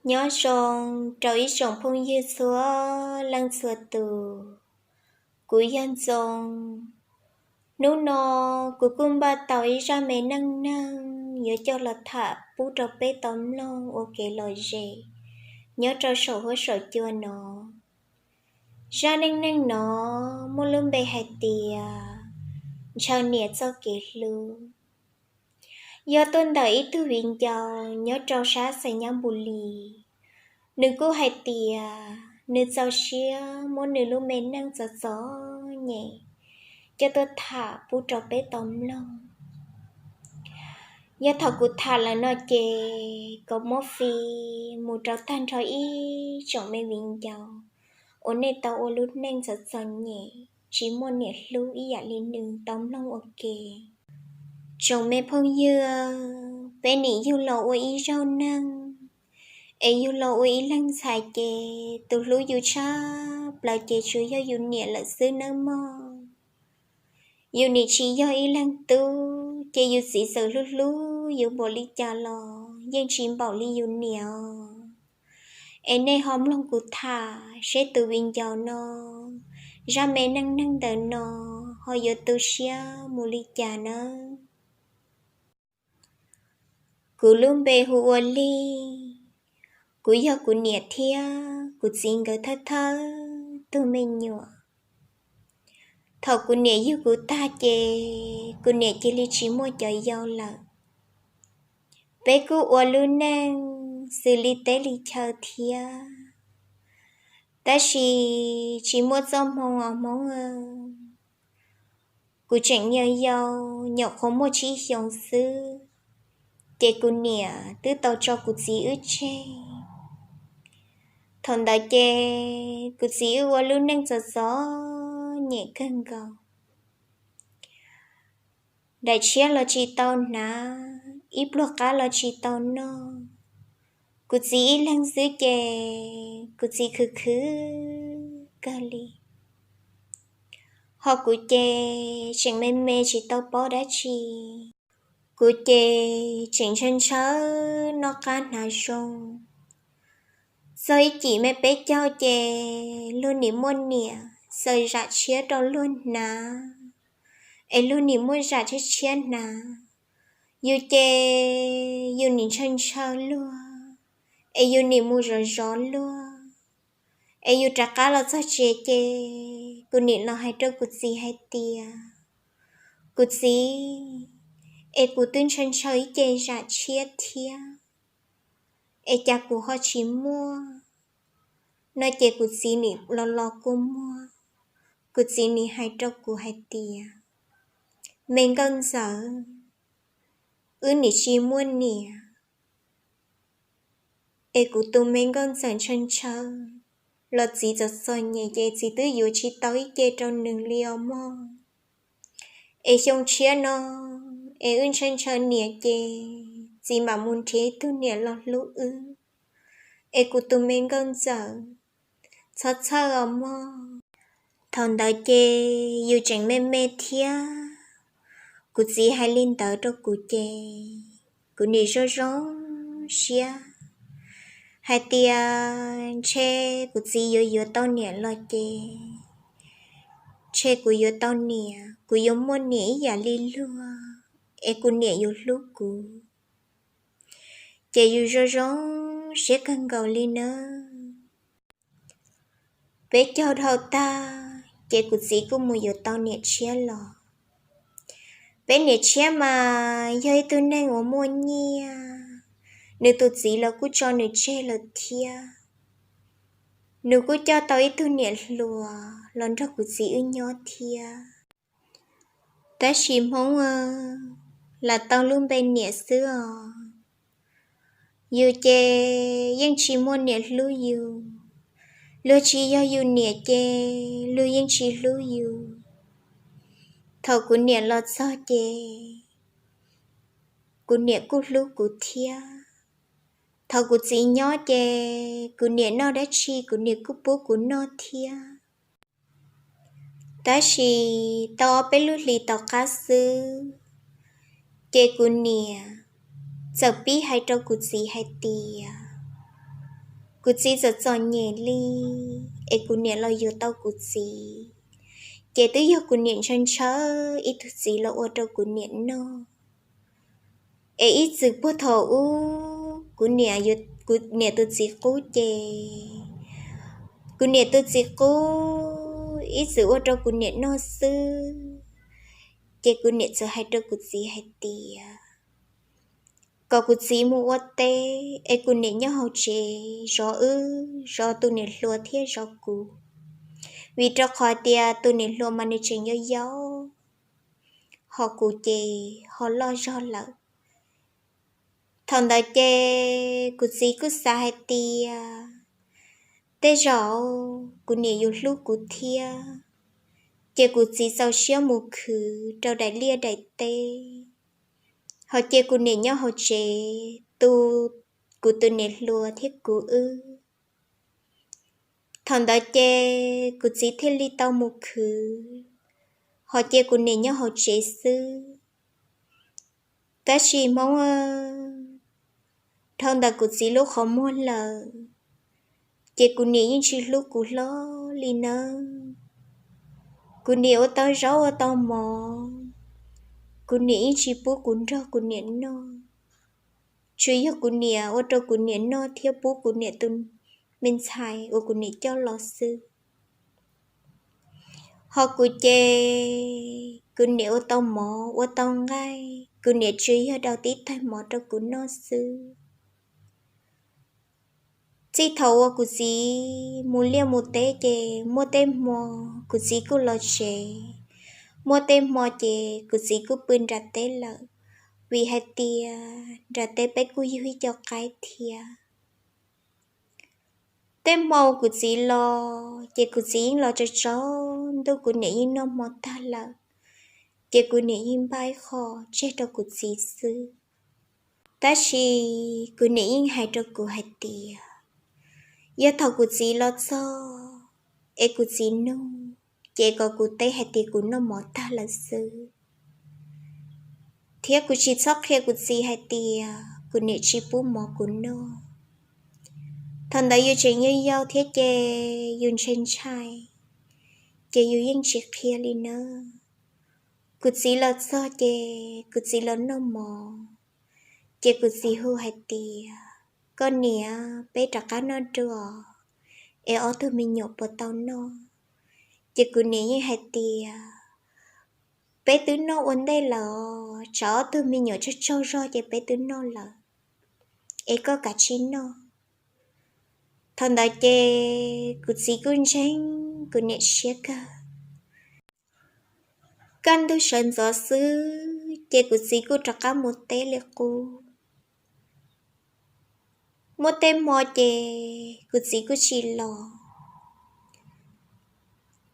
Nyob zoo rau ib tsoom phooj ywg txhua leej txhua tus, kuv yog Ntxoo. Hnub no kuv kuj npaj tau ib zaj me neej neeg yuav coj los tham pub rau peb tau mloog ua kev lom zem nyob rau saum huab saum cua no. Zaj neej neeg no muaj lub npe hais tias ntshaw niam txoj kev hlub. Yog tuaj ntawm ib tug viv ncaus nyob rau sab Xais Nyab Npus Lis, nws kuj hais tias nws txaus siab muab nws lub me neej txom txom nyem coj tuaj tham pub rau peb tau mloog. Yog thaum kuv tham lawm no ces kom muab fij mus rau tag nrho ib tsoom me viv ncaus uas nej tau ua lub neej txom txom nyem tsis muaj niam hlub ib yam li nws tau mloog ua ke. Tsoom me phooj ywg, peb nim yug los ua ib zaug neeg, es yug los ua ib leeg ntxhais ces tus hlub yus tshaj plaws ces tsuas yog yus niam lawm xwb nawb mog. Yus nim tsis yog ib leeg tub ces yus txiv txawm hlub hlub yus npaum li cas los yeej tsis npaum li yus niam os. Es nej ho mloog kuv tham seb tus viv ncaus no zaj me neej neeg ntawm no ho yuav tu siab mus li cas nawb. Kuv lub npe hu ua Lig. Kuv yog kuv niam thiab kuv txiv nkawd thawj thawj tug me nyuam. Thaum kuv niam yug kuv tag ces kuv niam cia li tsis muaj cov yau lawm. Peb kuj ua lub neej xws li teb li chaw thiab, tab sis tsis muaj txoj hmoo os Hmoob. Kuv tseem yau yau, nyuam qhuav muaj tsib xyoos xwb, ces kuv niam twb tau tso kuv txiv wb tseg. Thaum ntawd ces kuv txiv wb ua lub neej txom txom nyem kawg nkaus. Daim tshiab los tsis tau hnav, ib pluag qab los tsis tau noj. Kuv txiv ib leeg xwb ces kuv txiv khwv khwv kawg li. Ho kuv ces tseem me me tsis tau paub dab tsi. Kuv ces tseem ntshaw ntshaw noj qab hnav zoo. Txog ib cim me peb caug ces luag nim muaj niam xaws zam tshiab rau luag hnav, es luag nim muaj zam tshiab tshiab hnav. Yus ces yus nim ntshaw ntshaw luag, es yus nim mus zov zov luag. Es yus rov qab los txog tsev ces kuv nim los hais rau kuv txiv hais tias, kuv txiv, es kuv twb ntshaw ntshaw ib ce zam tshiab thiab, es cas kuv ho tsis muaj? No ces kuv txiv nim los los kua muag, kuv txiv nim hais rau kuv hais tias, me nkauj ntxawm, wb nim tsis muaj niam, es kuv tus me nkauj ntxawm ntshaw ntshaw los txiv txom txom nyem ces txiv twb yuav tsis tau ib ce rau nws li os mog. Es xyoo tshiab no es wb ntshaw ntshaw niam ces txiv mam mus nrhiav ib tug niam los hlub wb, es kuv tus me nkauj ntxawm, txhob txhawj os mog. Thaum ntawd ces yus tseem me me thiab, kuv txiv hais li ntawd rau kuv ces kuv nim zoo zoo siab hais tias ntshe kuv txiv yuav yuav tau niam los ces ntshe kuv yuav tau niam, kuv yuav muaj niam ib yam li luag, es kuv niam yuav hlub kuv. Ces yus zoo zoo siab kawg nkaus li nawb. Peb caug dhau tag ces kuv txiv kuj mus yuav tau niam tshiab los. Peb niam tshiab mas yog ib tug neeg uas muaj nyiaj, nws tus txiv los kuj tso nws tseg lawm thiab. Nws kuj coj tau ib tug niam hluas los nrog kuv txiv wb nyob thiab. Tab sis Hmoob aw, lam tau lub npe niam xwb os. Yus ces yeej tsis muaj niam hlub yus. Luag tsis yog yus niam ces luag yeej tsis hlub yus. Thaum kuv niam los txog ces kuv niam kuj hlub kuv thiab. Thaum kuv txiv nyob ces kuv niam noj dab tsi kuv niam kuj pub kuv noj thiab. Tab sis tau ob peb lub hlis tom qab xwb, ces kuv niam txawm pib hais rau kuv txiv hais tias, Kuv txiv txom txom nyem li, es kuv niam los yuav tau kuv txiv, ces twb yog kuv niam ntshaw ntshaw ib tug txiv los ua rau kuv niam noj. Es ib txwm puag thaum ub kuv niam, kuv niam tus txiv qub ces, kuv niam tus txiv qub ib txwm ua rau kuv niam noj xwb. Ces kuv niam txawm hais rau kuv txiv hais tias kom kuv txiv mus ua teb es kuv niam nyob hauv tsev zov wb, zov tus niam hluas thiab zov kuv, vim rau qhov tias tus niam hluas mas nws tseem yau yau, ho kuv ces ho loj zog lawm. Thaum ntawd ces kuv txiv kuj xav hais tias tej zaum kuv niam yuav hlub kuv thiab, ces kuv txiv txaus siab mus khwv rau daim liaj daim teb, ho cia kuv niam nyob hauv tsev tu kuv tus niam hluas thiab kuv wb. Thaum ntawd ces kuv txiv thiaj li tau mus khwv, ho cia kuv niam nyob hauv tsev xwb. Tab sis Hmoob, dhau ntawm kuv txiv lub qhov muag lawm, ces kuv niam yeej tsis hlub kuv hlo li nawb. Kuv niam ua tau zaub ua tau mov, kuv niam yeej tsis pub kuv nrog kuv niam noj, tsuas yog kuv niam ua rau kuv niam noj thiab pub kuv niam tus me ntxhais uas kuv niam coj los xwb. Ho kuv ces kuv niam ua tau mov ua tau nqaij, kuv niam tsuas yog daus tib taig mov rau kuv noj xwb. Txij thaum uas kuv txiv mus liaj mus teb ces muaj tej hmo kuv txiv kuj los tsev, muaj tej hmo ces kuv txiv kuj pw nram teb lawm, vim hais tias nram teb peb kuj yug ib co qaib thiab. Tej hmo kuv txiv los ces kuv txiv yeej los tsaus tsaus ntuj, kuv niam yeej noj hmo tag lawm, ces kuv niam yeej npaj ib qho tseg rau kuv txiv xwb. Tab sis kuv niam yeej hais rau kuv hais tias yog thaum kuv txiv los txog es kuv txiv nug, ces kom kuv teb hais tias kuv noj mov tag lawm xwb, thiab kuv tsis txhob qhia kuv txiv hais tias kuv niam tsis pub mov kuv noj. Thaum ntawd yus tseem yau yau thiab ces yus ntshai ntshai, ces yus yeej tsis qhia li nawb. Kuv txiv los txog ces kuv txiv los noj mov, ces kuv txiv hu hais tias, koj niam, peb rov qab noj dua, es ob tug me nyuam puas tau noj? Ces kuv niam yeej hais tias, peb twb noj ua ntej lawm, tsam ob tug me nyuam tsaug tsaug zog ces peb twb noj lawm, es koj kav tsij noj. Thaum ntawd ces kuv txiv kuj ntseeg kuv niam siab kawg. Kaj ntug sawv ntxov xwb ces kuv txiv kuj rov qab mus teb li qub. Muaj tej hmo ces kuv txiv kuj tsis los.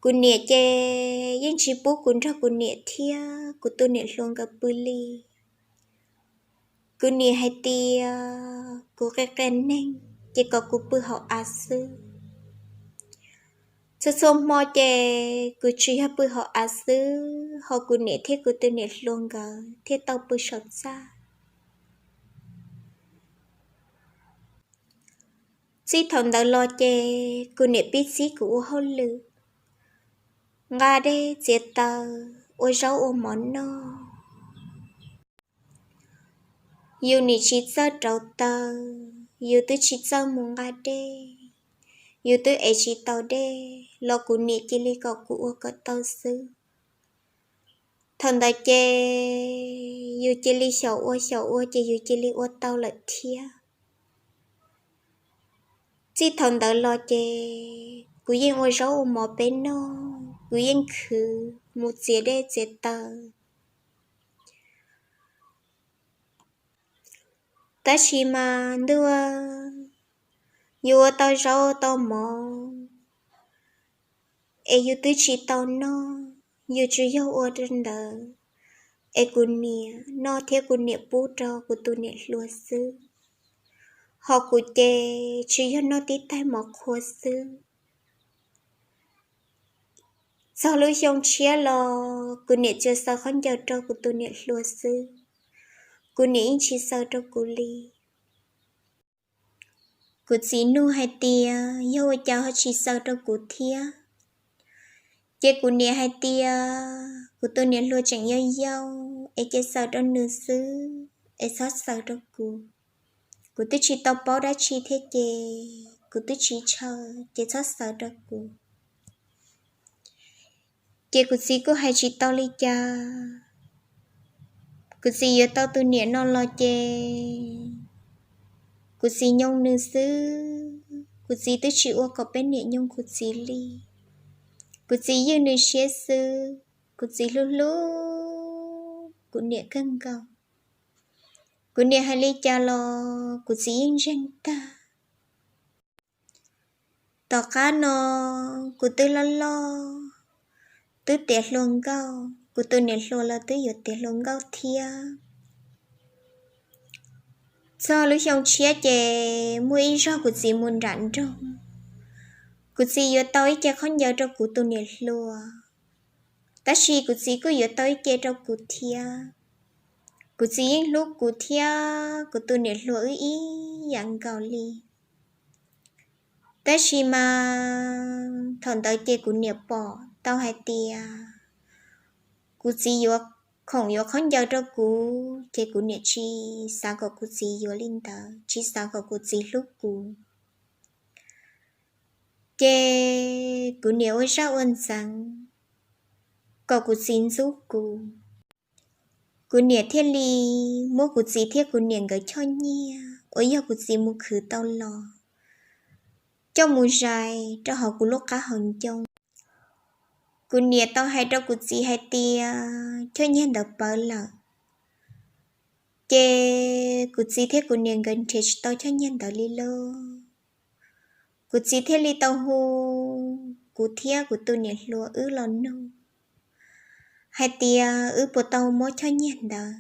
Kuv niam ces yeej tsis pub kuv nrog kuv niam thiab kuv tus niam hluas nkawd pw li. Kuv niam hais tias kuv qias qias neeg ces kom kuv pw hauv av xwb. Txhua txhua hmo ces kuv tsuas yog pw hauv av xwb, ho kuv niam thiab kuv tus niam hluas nkawd thiaj tau pw saum txaj. Txij thaum ntawd los ces kuv niam pib txib kuv ua hauj lwm, nqa dej txiav taws, ua zaub ua mov noj. Yus nim tsis txawj rauv taws, yus twb tsis txawj mus nqa dej, yus twb ev tsis tau dej los kuv niam cia li kom kuv ua kom tau xwb. Thaum ntawd ces yus cia li xyaum ua xyaum ua ces yus cia li ua tau lawm thiab. Txij thaum ntawd los ces kuv yeej ua zaub ua mov peb noj, kuv yeej khwv mus txiav dej txiav taws. Tab sis mas ntuj, yus ua tau zaub tau mov es yus twb tsis tau noj, yus tsuas yog ua rau ntawd es kuv niam noj thiab kuv niam pub rau kuv tus niam hluas xwb. Ho kuv ces tsuas yog noj tib taig mov qhua xwb. Txog lub xyoo tshiab los kuv niam tsuas xaws khaub ncaws rau kuv tus niam hluas xwb, kuv niam yeej tsis xaws rau kuv li. Kuv txiv nug hais tias yog ua cas ho tsis xaws rau kuv thiab. Ces kuv niam hais tias kuv tus niam hluas tseem yau yau es cia xaws rau nws xwb es txhob xaws rau kuv. Kuv twb tsis tau paub dab tsi thiab ces kuv twb tsis ntshaw ces txhob xaws rau kuv. Ces kuv txiv kuj hais tsis tau li cas. Kuv txiv yuav tau tus niam no los ces kuv txiv nyoo nws xwb, kuv txiv twb tsis ua kom peb niam nyoo kuv txiv li. Kuv txiv ywj nws siab xwb, kuv txiv hlub hlub kuv niam kawg nkaus. Kuv niam hais li cas los kuv txiv yeej ntseeg tag. Tom qab no kuv twb loj loj, twb tiav hluas nkauj, kuv tus niam hluas los twb yuav tiav hluas nkauj thiab. Txog lub xyoo tshiab ces muaj ib zaug kuv txiv mus nram nroog, kuv txiv yuav tau ib ce khaub ncaws rau kuv tus niam hluas, tab sis kuv txiv kuj yuav tau ib ce rau kuv thiab. Kuv txiv yeej hlub kuv thiab kuv tus niam hluas wb ib yam nkaus li. Tab sis mas thaum ntawd ces kuv niam pom tau hais tias kuv txiv yuav, khoom yuav khaub ncaws rau kuv ces kuv niam tsis xav kom kuv txiv yuav li ntawd, tsis xav kom kuv txiv hlub kuv. Ces kuv niam ua zaj ua ntxeev kom kuv txiv ntxub kuv. Kuv niam thiaj li muab kuv txiv thiab kuv niam nkawd choj nyiaj uas yog kuv txiv mus khwv tau los coj mus zais rau hauv kuv lub qab hauv ncoo. Kuv niam tau hais rau kuv txiv hais tias choj nyiaj ntawd pawv lawm, ces kuv txiv thiab kuv niam nkawd nrhiav tsis tau choj nyiaj ntawd li lauj. Kuv txiv thiaj li tau hu kuv thiab kuv tus niam hluas wb los nug hais tias wb puas tau muab choj nyiaj ntawd.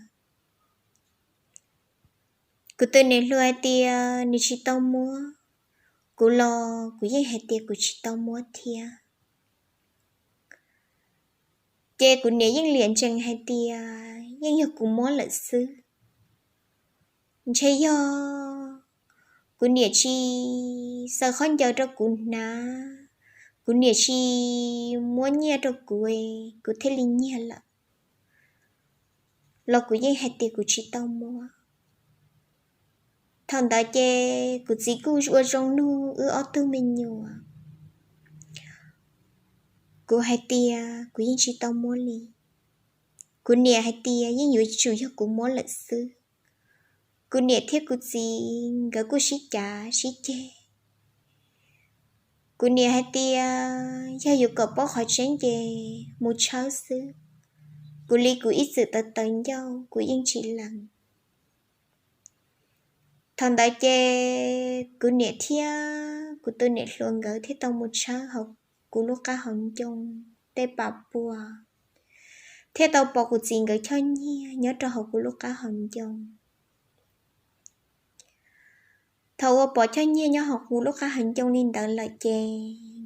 Kuv tus niam hluas hais tias nws tsis tau muab, kuv los kuv yeej hais tias kuv tsis tau muab thiab. Ces kuv niam yeej liam ntsees hais tias yeej yog kuv muab lawm xwb. Ntshe yog kuv niam tsis xaws khaub ncaws rau kuv hnav, kuv niam tsis muab nyiaj rau kuv, kuv thiaj li nyiag lawm, los kuv yeej hais tias kuv tsis tau muab. Thaum ntawd ces kuv txiv kuj ua zoo nug wb ob tug me nyuam. Kuv hais tias kuv yeej tsis tau muab li. Kuv niam hais tias yeej yuav tsum yog kuv muab lawm xwb. Kuv niam thiab kuv txiv nkawd kuj sib cav sib ceg. Kuv niam hais tias yog yuav kom paub qhov tseeb ces mus tshawb xwb. Kuv li kuv ib txwm tawv tawv ncauj kuv yeej tsis lees. Thaum ntawd ces kuv niam thiab kuv tus niam hluas nkawd thiaj tau mus tshawb hauv kuv lub qab hauv ncoo tej pas puas, thiaj tau pom kuv txiv nkawd choj nyiaj nyob rau hauv kuv lub qab hauv ncoo. Thaum uas pom choj nyiaj nyob hauv kuv lub qab hauv ncoo li ntawd lawm ces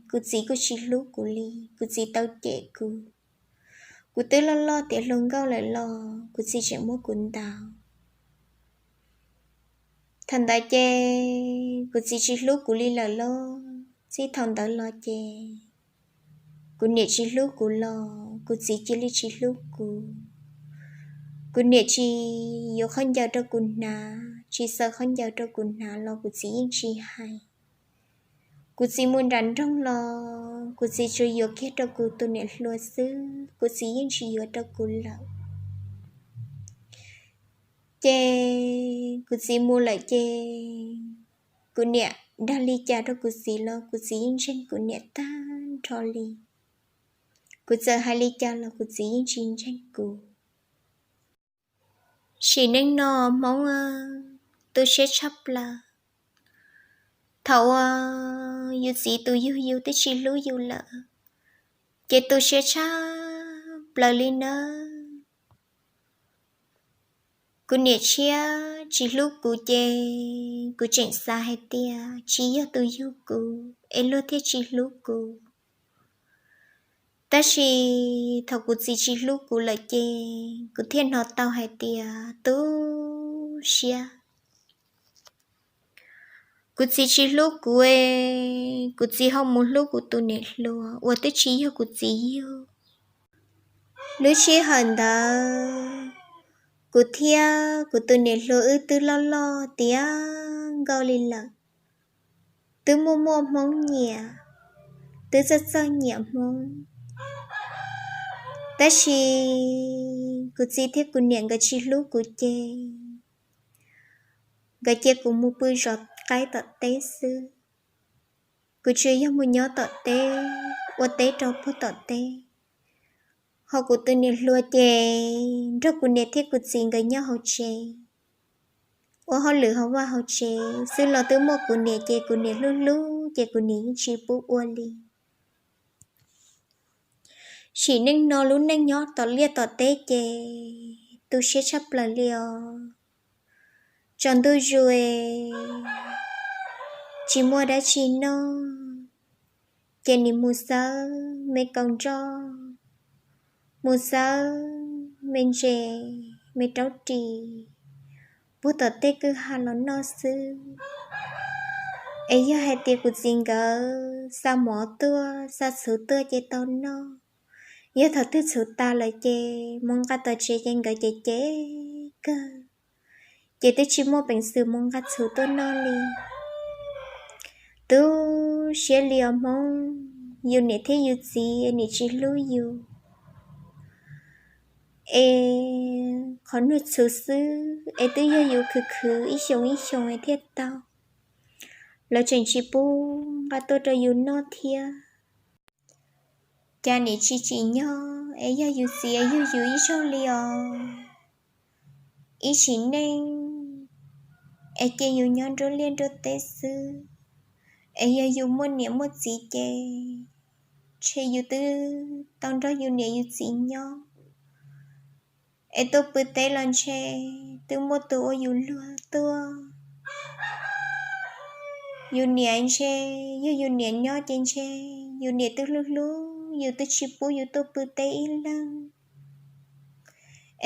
kuv txiv kuj tsis hlub kuv li, kuv txiv tau cem kuv. Kuv twb loj loj tiav hluas nkauj lawm los kuv txiv tseem muab kuv ntaus. Thaum ntawd ces kuv txiv tsis hlub kuv li lawm lauj. Txij thaum ntawd los ces kuv niam tsis hlub kuv los kuv txiv cia li tsis hlub kuv. Kuv niam tsis yuav khaub ncaws rau kuv hnav, tsis xaws khaub ncaws rau kuv hnav los kuv txiv yeej tsis hais. Kuv txiv mus nram nroog los kuv txiv tsuas yuav kiag rau kuv tus niam hluas xwb, kuv txiv yeej tsis yuav rau kuv lawm. Ces kuv txiv mus lawm ces kuv niam dag li cas rau kuv txiv los kuv txiv yeej ntseeg kuv niam tag nrho li. Kuv txawm hais li cas los kuv txiv yeej tsis ntseeg kuv. Sim neej no Hmoob tu siab tshaj plaws. Thaum uas yus txiv tus yug yus twb tsis hlub yus lawm, ces tu siab tshaj plaws li nawb. Kuv niam tshiab tsis hlub kuv ces kuv tseem xav hais tias tsis yog tus yug kuv es luag thiaj tsis hlub kuv. Tab sis thaum kuv txiv tsis hlub kuv lawm ces kuv thiaj hnov tau hais tias tu siab. Kuv txiv tsis hlub kuv, kuv txiv ho mus hlub kuv tus niam hluas uas twb tsis yog kuv txiv yug. Lub sij hawm ntawd kuv thiab kuv tus niam hluas wb twb loj loj tiav nkauj li lawm, twb muaj muaj Hmoob nyiam, twb txawj txawj nyiam Hmoob. Tab sis kuv txiv thiab kuv niam nkawd tsis hlub kuv ces nkawd cia kuv mus pw zov qaib tom teb xwb. Kuv tsuas yog mus nyob tom teb, ua teb rau puag tom teb. Ho kuv tus niam hluas ces nrog kuv niam thiab kuv txiv nkawd nyob hauv tsev, ua hauj lwm hauv vaj hauv tsev xwb los twb muaj kuv niam ces kuv niam hlub hlub ces kuv niam yeej tsis pub ua li. Sim neej no lub neej nyob tom liaj tom teb ces tu siab tshaj plaws li os. Tsaus ntuj zus tsis muaj dab tsi noj, ces nim mus xawb me kaus ntsoj, mus xawb me ntses, me raub ris, puag tom tej kwj ha los noj xwb. Es yog hais tias kuv txiv nkawd xa mov tuaj xa txhuv tuaj ces tau noj. Yog thaum twg txhuv tas lawm ces mus nqa tom tsev ces nkawd ces ces kawg, ces twb tsis muaj peev xwm mus nqa txhuv tuaj noj li. Tu siab li os Hmoob, yus niam thiab yus txiv nim tsis hlub yus, es qhov nug txhuv xwb es twb yog yus khwv khwv ib xyoos ib xyoos es thiaj tau, lawv tseem tsis pub nqa tuaj rau yus noj thiab. Cas nim tsis tsim nyog es yog yus txiv es yug yus ib zaug li os. Ib sim neej es cia yus nyob nruab liaj nruab teb xwb, es yog yus muaj niam muaj txiv ces ntshe yus twb tau nrog yus niam yus txiv nyob. Es tuaj pw teb los ntshe twb muaj tus ua yus luag tuaj. Yus niam ntshe, yog yus niam nyob ces ntshe yus niam twb hlub hlub yus twb tsis pub yus tuaj pw teb ib leeg.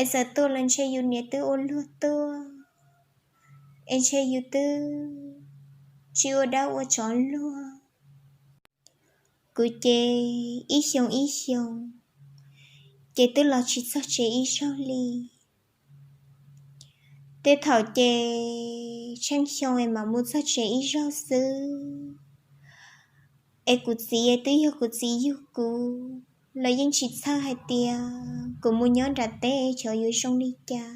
Es txawm tuaj los ntshe yus niam twb ua luag tuaj, es ntshe yus twb tsis ua dab ua tsov luag. Kuv ces ib xyoos ib xyoos ces twb los tsis txog tsev ib zaug li. Tej thaum ces tsheej xyoo es mam mus txog tsev ib zaug xwb. Es kuv txiv twb yog kuv txiv yug kuv, los yeej tsis txhawj hais tias kuv mus nyob nram teb es xyov yuav zoo li cas.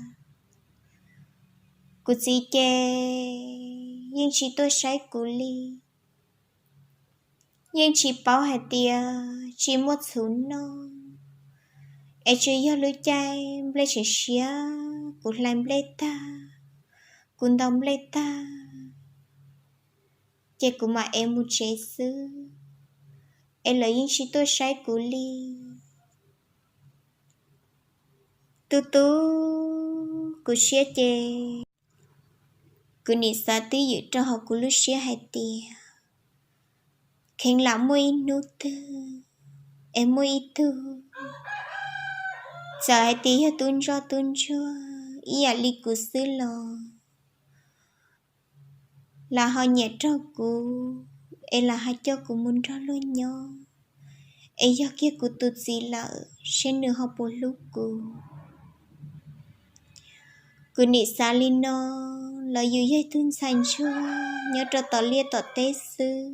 Kuv txiv ces yeej tsis tuaj saib kuv li. Yeej tsis paub hais tias tsis muaj txhuv noj, es tsuas yog lub caij nplej siav siav kuv hlais nplej tag, kuv ntaus nplej tag, ces kuv mam ev mus tsev xwb, es lawv yeej tsis tuaj saib kuv li. Tu tu kuv siab ces kuv nim xav twj ywm rau hauv kuv lub siab hais tias kheev lam muaj ib hnub twg es muaj ib tug, txawm hais tias yog tub ntsoj tub ntsuag ib yam li kuv xwb los lam ho nyiam raug kuv es lam ho coj kuv mus nrog luag nyob, es yog kiag kuv tus txiv lawm seb nws ho puas hlub kuv. Kuv nim xav li no, los yus yog ib tug ntxhais ntsuag nyob rau tom liaj tom teb xwb,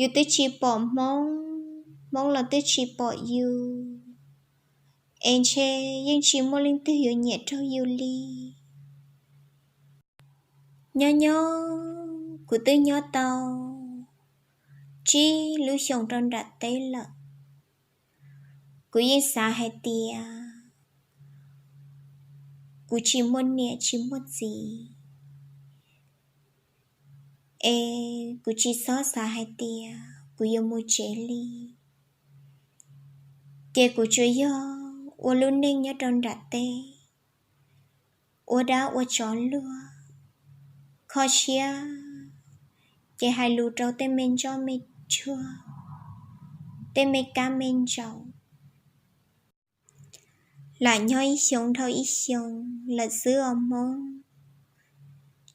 yus twb tsis pom Hmoob, Hmoob los twb tsis pom yus, es ntshe yeej tsis muaj leej twg yuav nyiam raug yus li. Nyob nyob kuv twb nyob tau tsib lub xyoos rau nram teb lawm. Kuv yeej xav hais tias kuv tsis muaj niam tsis muaj txiv, es kuv tsis txhob xav hais tias kuv yuav mus tsev li. Ces kuv tsuas yog ua lub neej nyob rau nram teb, ua dab ua tsov luag, kho siab ces hais lus rau tej me ntsuag me ntsuag, tej me kab me ntsaum. Lam nyob ib xyoos dhau ib xyoos lawm xwb os Hmoob.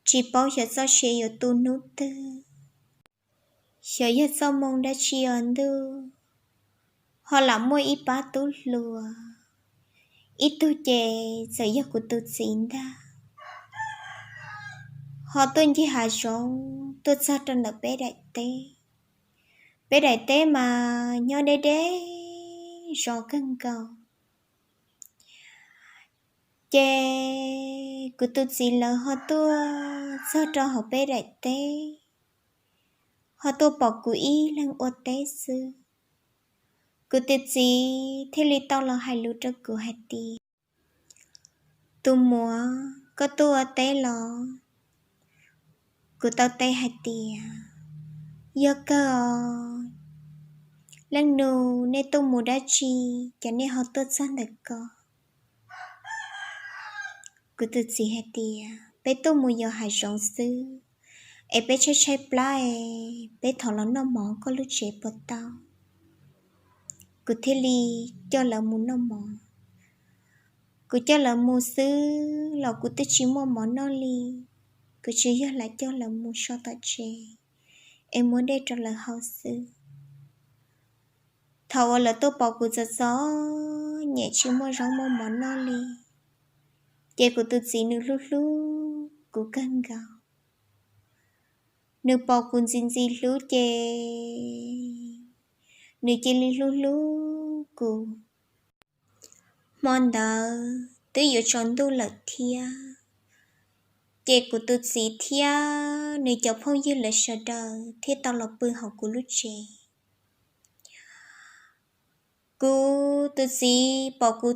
tsis paub xyov txoj sia yuav tu hnub twg, xyov yog txoj moo dab tsi os ntuj, ho lam muaj ib pab tub hluas, ib tug ces txawm yog kuv tus txiv ntag, ho tuaj ncig hav zoov tuaj txog rau ntawm peb daim teb. Peb daim teb mas nyob deb deb zos kawg nkaus. Ces kuv tus txiv lawv ho tuaj txog rau hauv peb daim teb, ho tuaj pom kuv ib leeg ua teb xwb. Kuv tus txiv thiaj li tau los hais lus rau kuv hais tias, tus muam, koj tuaj ua teb los? Kuv tau teb hais tias, yog kawg os. Leej nus, nej tuaj mus dab tsi, cas nej ho tuaj txog ntawm ko? Kuv tus txiv hais tias, peb tuaj mus yos hav zoov xwb, es peb tshaib tshaib plab es peb thov los noj mov koj lub tsev puas tau? Kuv thiaj li coj lawv mus noj mov. Kuv coj lawv mus xwb los kuv twb tsis muaj mov noj li, kuv tsuas yog lam coj lawv mus so tom tsev es muab dej rau lawv haus xwb. Thaum uas lawv tuaj pom kuv txom txom nyem tsis muaj zaub muaj mov noj li, ces kuv tus txiv nws hlub hlub kuv kawg nkaus. Nws pom kuv ntxim ntxim hlub ces nws cia li hlub hlub kuv. Hmo ntawd twb yuav tsaus ntuj lawm thiab, ces kuv tus txiv thiab nws cov phooj ywg lawv sawv daws thiaj tau los pw hauv kuv lub tsev. Kuv tus txiv pom kuv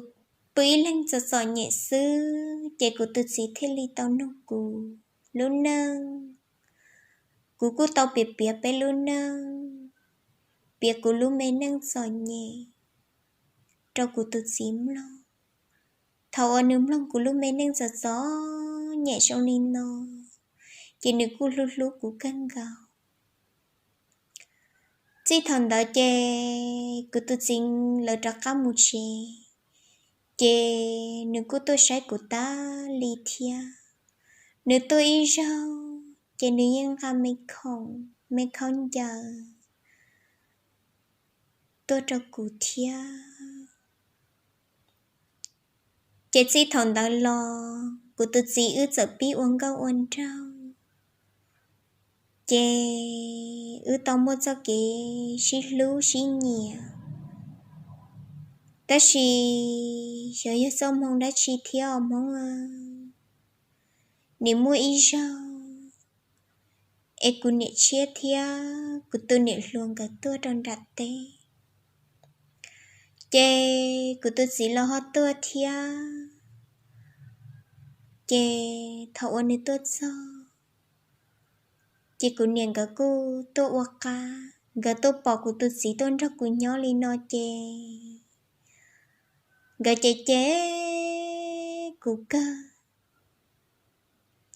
pw ib leeg txom txom nyem xwb, ces kuv tus txiv thiaj li tau nug kuv lub neej. Kuv kuj tau piav piav peb lub neej, piav kuv lub me neej txom nyem rau kuv tus txiv mloog. Thaum uas nws mloog kuv lub me neej txom txom nyem zoo li no, ces nws kuj hlub hlub kuv kawg nkaus. Txij thaum ntawd ces kuv tus txiv lawv rov qab mus tsev, ces nws kuj tuaj saib kuv tas li thiab. Nws tuaj ib zaug ces nws yeej nqa me khoom me khaub ncaws tuaj rau kuv thiab. Ces txij thaum ntawd los kuv tus txiv wb txawm pib ua nkauj ua nraug, ces wb tau muaj txoj kev sib hlub sib nyiam. Tab sis xyov yog txoj hmoo dab tsi thiab os Hmoob, nim muaj ib zaug es kuv niam tshiab thiab kuv tus niam hluas nkawd tuaj rau nram teb, ces kuv tus txiv los ho tuaj thiab. Ces thaum uas nws tuaj txog, ces kuv niam nkawd kuj tuaj ua qab, nkawd tuaj pom kuv tus txiv tuaj nrog kuv nyob li no ces nkawd cem cem kuv kawg.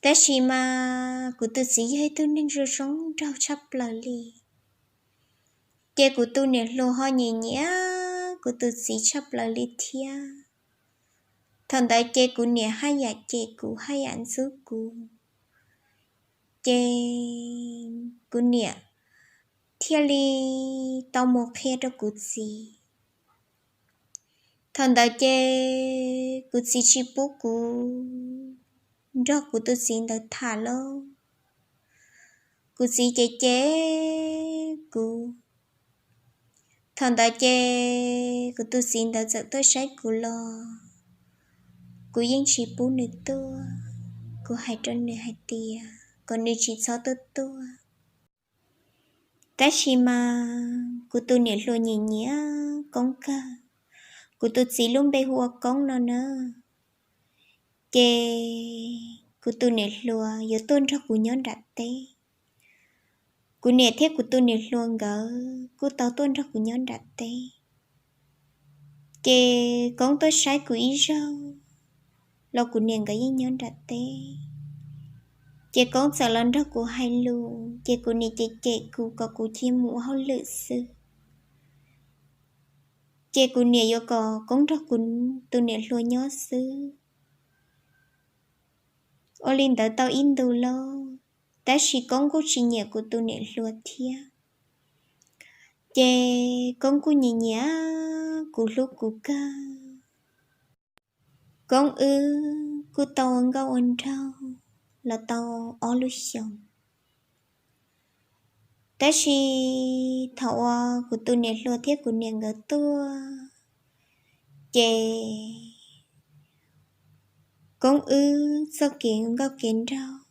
Tab sis mas kuv tus txiv yog ib tug neeg zoo zoo nraug tshaj plaws li, ces kuv tus niam hluas ho nyiam nyiam kuv tus txiv tshaj plaws li thiab. Thaum ntawd ces kuv niam haj yam cem kuv haj yam ntxub kuv, ces kuv niam thiaj li tau mus qhia rau kuv txiv. Thaum ntawd ces kuv txiv tsis pub kuv nrog kuv tus txiv ntawd tham lawm. Kuv txiv cem cem kuv. Thaum ntawd ces kuv tus txiv ntawd txawm tuaj saib kuv los kuv yeej tsis pub nws tuaj. Kuv hais rau nws hais tias kom nws tsis txhob tuaj tuaj. Tab sis mas kuv tus niam hluas nyiam nyiam Koob kawg, kuv tus txiv lub npe hu ua Koob no na, ces kuv tus niam hluas yuav tuaj nrog kuv nyob nram teb. Kuv niam thiab kuv tus niam hluas nkawd kuj tau tuaj nrog kuv nyob nram teb. Ces Koob tuaj saib kuv ib zaug los kuv niam nkawd yeej nyob nram teb. Ces Koob txawm los nrog kuv hais lus, ces kuv niam cem cem kuv kom kuv cia mus ua hauj lwm xwb. Ces kuv niam yuav kom Koob nrog kuv tus niam hluas nyob xwb. Ua li ntawd tau ib ntus lauj, tab sis Koob kuj tsis nyiam kuv tus niam hluas thiab. Ces Koob kuj nyiam nyiam kuv, hlub kuv kawg. Koob wb kuj tau ua nkauj ua nraug los tau ob lub xyoos. Tab sis thaum uas kuv tus niam hluas thiab kuv niam nkawd tuaj, ces Koob wb txoj kev nkauj kev nraug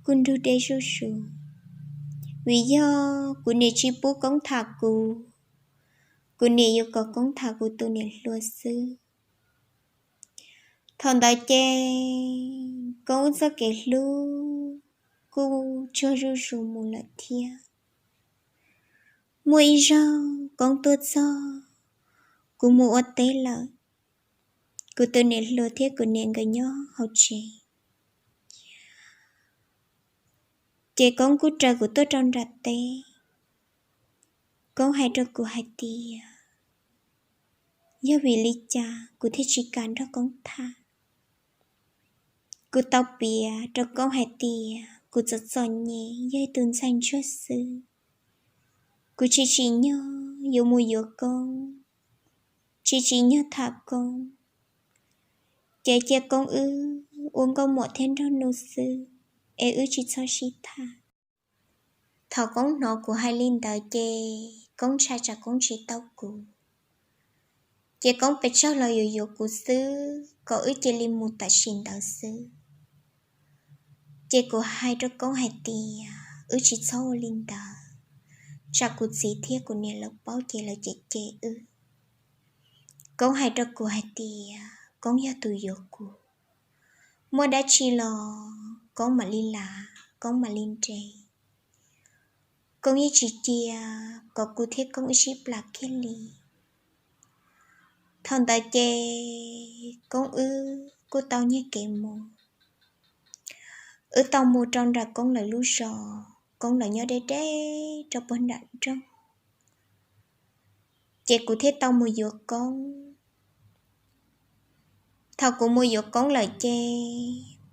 kuj nrug deb zuj zus, vim yog kuv niam tsis pub Koob tham kuv, kuv niam yuav kom Koob tham kuv tus niam hluas xwb. Thaum ntawd ces Koob wb txoj kev hlub kuj tsuag zuj zus mus lawm thiab. Muaj ib zaug Koob tuaj txog, kuv mus ua teb lawm, kuv tus niam hluas thiab kuv niam nkawd nyob hauv tsev. Ces Koob kuj raws kuv tuaj rau nram teb. Koob hais rau kuv hais tias, yog vim li cas kuv thiaj tsis kam nrog Koob tham? Kuv tau piav rau Koob hais tias kuv txom txom nyem, yog ib tug ntxhais ntsuag xwb. Kuv tsis tsim nyog yuav mus yuav Koob, tsis tsim nyog tham Koob, ces cia Koob wb ua nkauj muam thiab nraug nus xwb, es wb tsis txhob sib tham. Thaum Koob hnov kuv hais li ntawd ces Koob ntshai tsam Koob tsis tau kuv, ces Koob pes tsawg los yuav yuav kuv xwb, kom wb cia li mus tam sim ntawd xwb. Ces kuv hais rau Koob hais tias, wb tsis txhob ua li ntawd, tsam kuv txiv thiab kuv niam lawv paub ces lawv cem cem wb. Koob hais rau kuv hais tias Koob yog tus yuav kuv, muaj dab tsi los Koob mam li lav, Koob mam li nres. Koob yeej tsis cia kom kuv thiab Koob wb sib plas kiag li. Thaum ntawd ces Koob wb kuj tau nyiag kev mus. Wb tau mus rau nram Koob lawv lub zos, Koob lawv nyob deb deb rau puag nram nroog, ces kuv thiaj tau mus yuav Koob. Thaum kuv mus yuav Koob lawm ces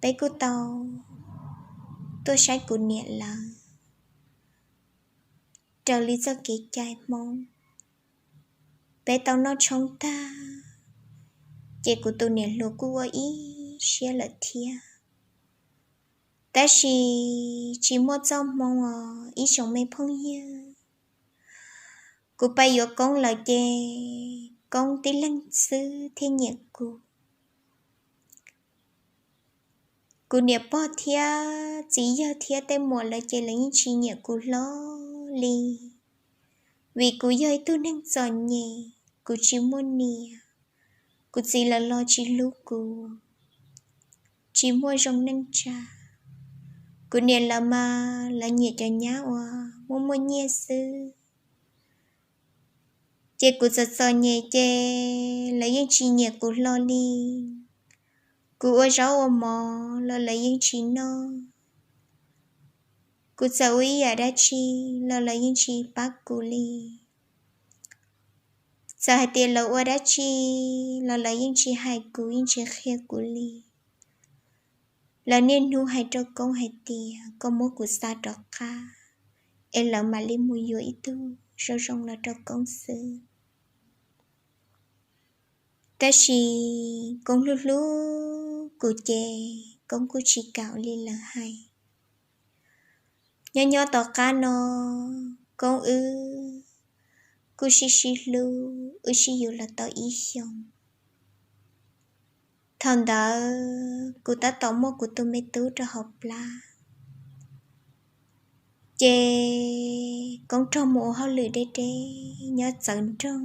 peb kuj tau tuaj saib kuv niam lawv raws li txoj kev cai Hmoob. Peb tau noj tshoob tag, ces kuv tus niam hluas kuj ua ib siab lawm thiab. Tab sis tsis muaj txoj hmoo os ib tsoom me phooj ywg. Kuv pais yuav Koob lawm ces Koob tib leeg xwb thiaj nyiam kuv. Kuv niam pog thiab txiv yawg thiab tej muam lawv ces lawv yeej tsis nyiam kuv hlo li, vim kuv yog ib tug neeg txom nyem, kuv tsis muaj niam, kuv txiv lawv los tsis hlub kuv, tsis muaj zoo neej tsa. Kuv niam lawv mas lawv nyiam cov nyab uas muaj muaj nyiaj xwb. Ces kuv txom txom nyem ces lawv yeej tsis nyiam kuv hlo li. Kuv ua zaub ua mov los lawv yeej tsis noj. Kuv txawm ua ib yam dab tsi los lawv yeej tsis pab kuv li. Txawm hais tias lawv ua dab tsi los lawv yeej tsis hais kuv, yeej tsis qhia kuv li. Lawv niaj hnub hais rau Koob hais tias kom muab kuv xa rov qab, es lawv mam li mus yuav ib tug zoo zoo los rau Koob xwb. Tab sis Koob hlub hlub kuv ces Koob kuj tsis kam li lawv hais. Nyob nyob tom qab no, Koob wb kuj sib sib hlub, wb sib yuav los tau ib xyoos. Thaum ntawd kuv tab tom muaj kuv tus me tub rau hauv plab, ces Koob raug mus ua hauj lwm deb deb nyob txawv nroog.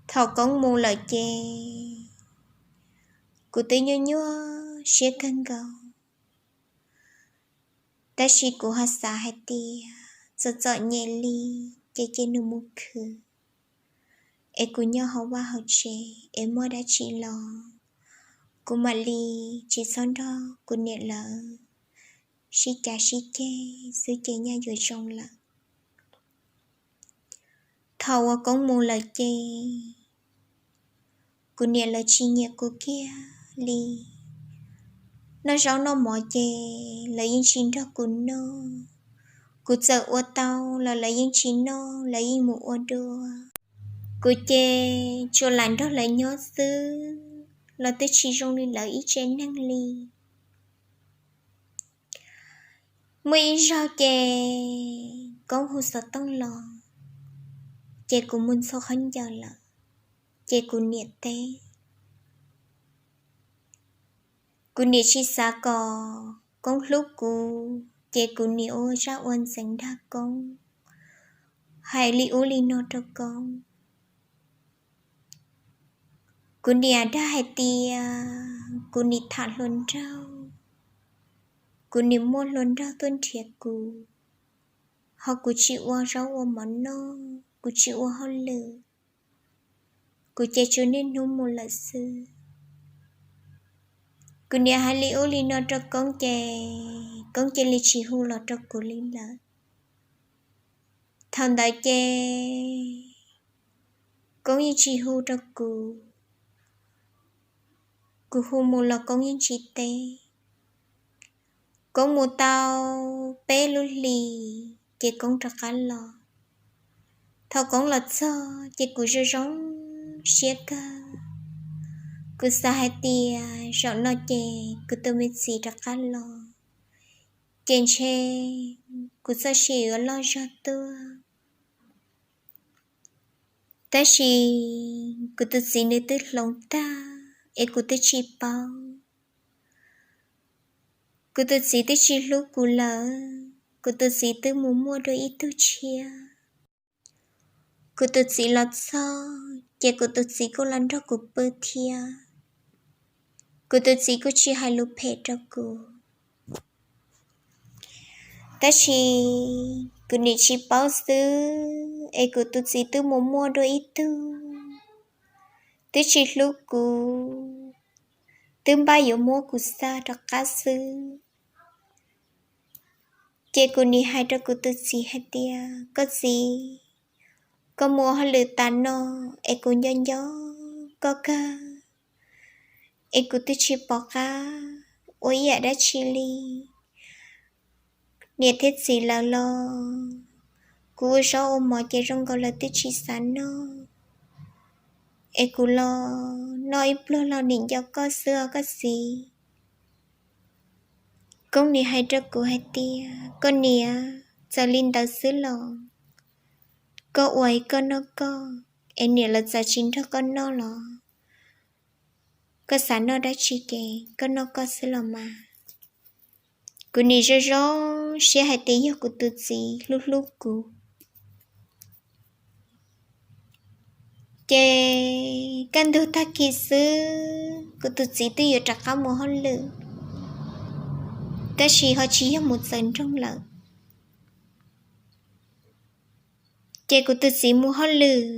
Thaum Koob mus lawm ces kuv twb nyuaj nyuaj siab kawg nkaus, tab sis kuv ho xav hais tias txom txom nyem li ces cia nws mus khwv, es kuv nyob hauv vaj hauv tsev es muaj dab tsi los kuv mam li tsis txhob nrog kuv niam lawv sib cav sib ceg xwb ces nyaj yuav zoo lawm. Thaum uas Koob mus lawm ces kuv niam lawv tsis nyiam kuv kiag li. Noj zaub noj mov ces lawv yeej tsis nrog kuv noj. Kuv txawm ua tau los lawv yeej tsis noj, lawv yeej mus ua dua. Kuv ces tsuas lam nrog lawv nyob xwb los twb tsis zoo li lawv ib tsev neeg li. Muaj ib zaug ces Koob hu xov tooj los, ces kuv mus ntxhua khaub ncaws lawm, ces kuv niam teb. Kuv niam tsis xav kom Koob hlub kuv, ces kuv niam ua zaj ua ntxeev dag Koob, hais li ub li no rau Koob. Kuv niam dag hais tias kuv niam tham hluas nraug, kuv niam muaj hluas nraug tuaj nrhiav kuv, ho kuv tsis ua zaub ua mov noj, kuv tsis ua hauj lwm, kuv ces tsuas niaj hnub mus lawm xwb. Kuv niam hais li ub li no rau Koob ces Koob cia li tsis hu los rau kuv li lawm. Thaum ntawd ces Koob yeej tsis hu rau kuv, kuv hu mus los Koob yeej tsis teb. Koob mus tau peb lub hlis ces Koob rov qab los. Thaum Koob los txog ces kuv zoo zoo siab kawg. Kuv xav hais tias zaum no ces kuv tus me txiv rov qab los, ces ntshe kuv txoj sia yuav loj zog tuaj. Tab sis kuv tus txiv nws twb hloov tag es kuv twb tsis paub. Kuv tus txiv twb tsis hlub kuv lawm, kuv tus txiv twb mus muaj dua ib tug tshiab. Kuv tus txiv los txog ces kuv tus txiv kuj los nrog kuv pw thiab. Kuv tus txiv kuj tsis hais lus phem rau kuv. Tab sis kuv niam tsis paub xwb es kuv tus txiv twb mus muaj dua ib tug, twb tsis hlub kuv, twb npaj yuav muab kuv xa rov qab xwb. Ces kuv niam hais rau kuv tus txiv hais tias, koj txiv, koj mus ua hauj lwm tas no es kuv nco nco koj kawg, es kuv twb tsis pom qab ua ib yam dab tsi li. Niam thiab txiv lawv los kuv ua zaub ua mov ces zoo nkaus lawv twb tsis xav noj, es kuv los noj ib pluag los niam nco koj xwb os koj txiv. Koob niam hais rau kuv hais tias, koj niam, txawm li ntawd xwb los koj ua es koj noj koj, es niam lawv txawm tsis nrog koj noj los koj xav noj dab tsi ces koj noj koj xwb los mas. Kuv niam zoo zoo siab hais tias yog kuv tus txiv hlub hlub kuv. Ces kaj ntug tag kis xwb kuv tus txiv twb yuav rov qab mus hauj lwm, tab sis ho tsis yog mus txawv nroog lawm. Ces kuv tus txiv mus hauj lwm,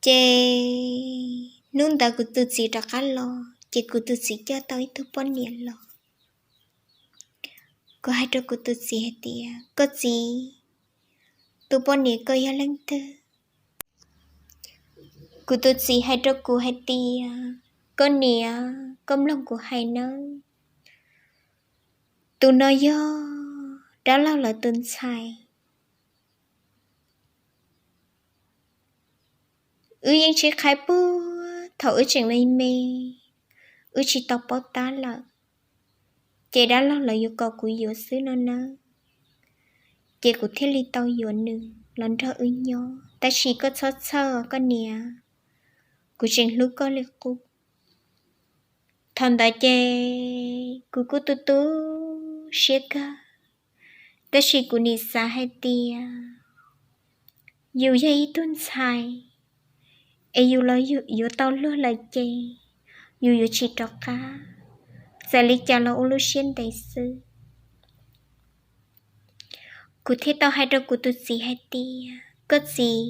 ces hnub ntawd kuv tus txiv rov qab los ces kuv tus txiv coj tau ib tug poj niam los. Kuv hais rau kuv tus txiv hais tias, koj txiv, tus poj niam koj yog leej twg? Kuv tus txiv hais rau kuv hais tias, koj niam, koj mloog kuv hais nawb, tus no yog dab laug lawv tus ntxhais. Wb yeej sib qhaib puag thaum wb tseem me me, wb tsis tau paub tab lawm, ces dab laug lawv yuav kom kuv yuav xwb no nawb. Ces kuv thiaj li tau yuav nws los nrog wb nyob, tab sis koj txhob txhawj koj niam, kuv tseem hlub koj li qub. Thaum ntawd ces kuv kuj tu tu siab kawg, tab sis kuv nim xav hais tias yus yog ib tug ntxhais, es yus los yuav tau luag lawm ces yus yuav tsis rov qab, txawm li cas los ua lub siab ntev xwb. Kuv thiaj tau hais rau kuv tus txiv hais tias, koj txiv,